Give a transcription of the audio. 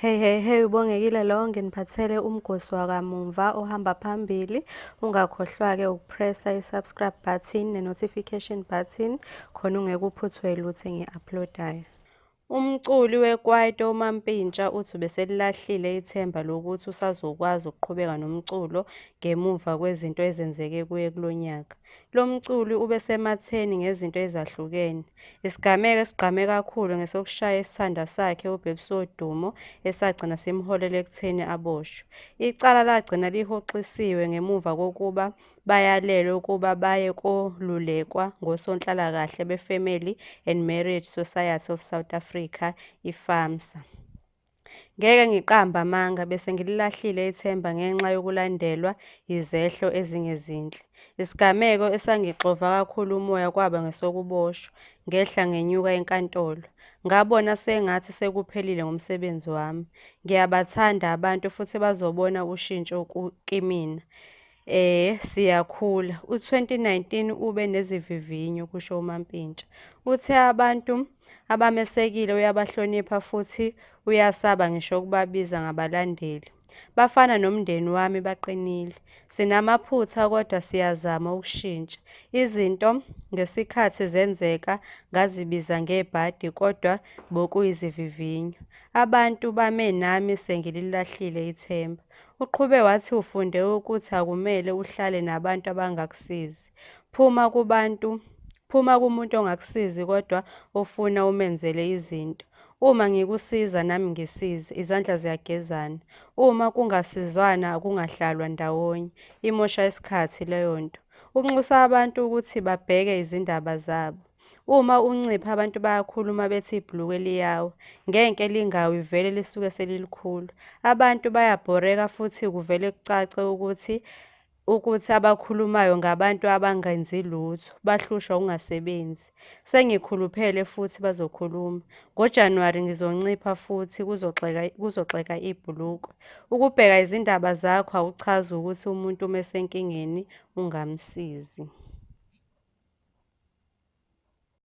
Hey hey hey, uBongekile lo, nginiphathele umgosi wakamumva ohamba phambili. Ungakhohlwa-ke ukupressa i-subscribe button ne-notification button khona ungeke uphuthwe lutho engi-upload-ayo. Umculi weKwaito uMampintsha uthi ubeselilahlile ithemba lokuthi usazokwazi ukuqhubeka nomculo ngemuva kwezinto ezenzeke kuye kulo nyaka. Lo mculi ubesematheni ngezinto ezahlukene. Isigameko esigqame kakhulu ngesokushaya isithandwa sakhe uBabes Wodumo esagcina simholele ekutheni aboshwe. Icala lagcina lihoxisiwe ngemuva kokuba bayalelwe ukuba baye kolulekwa ngosonhlalakahle beFamily and Marriage Society of South Africa, iFAMSA. Ngeke ngiqambe amanga, bese ngililahlile ithemba ngenxa yokulandelwa yizehlo ezingezinhle. Isigameko esangixova kakhulu umoya kwaba ngesokuboshwa, ngehla ngenyuka enkantolo. Ngabona sengathi sekuphelile ngomsebenzi wami. Ngiyabathanda abantu futhi bazobona ushintsho kimina. Siyakhula. U-2019 ube nezivivinyo, kusho uMampintsha. Uthe abantu abamesekile uyabahlonipha futhi uyasaba ngisho ukubabiza ngabalandeli. Bafana nomndeni wami baqinile. Sinamaphutha kodwa siyazama ukushintsha. Izinto ngesikhathi zenzeka ngazibiza ngebhadi kodwa bekuyizivivinyo. Abantu bame nami sengililahlile ithemba. Uqhube wathi ufunde ukuthi akumele uhlale nabantu abangakusizi. Phuma kubantu, phuma kumuntu ongakusizi kodwa ofuna umenzele izinto. Uma ngikusiza nami ngisize, izandla ziyagezana. Uma kungasizwana akungahlalwa ndawonye, imosha isikhathi leyo nto. Unxusa abantu ukuthi babheke izindaba zabo. Uma uncipha abantu bayakhuluma bethi ibhulukwe liyawa. Ngenke lingawi vele lisuke selilikhulu. Abantu bayabhoreka futhi kuvele kucace ukuthi abakhulumayo ngabantu abangenzi lutho, bahlushwa ukungasebenzi. Sengikhuluphele futhi bazokhuluma. NgoJanuwari ngizoncipha futhi kuzoxega ibhulukwe. Ukubheka izindaba zakho akuchazi ukuthi umuntu uma esenkingeni ungamsizi.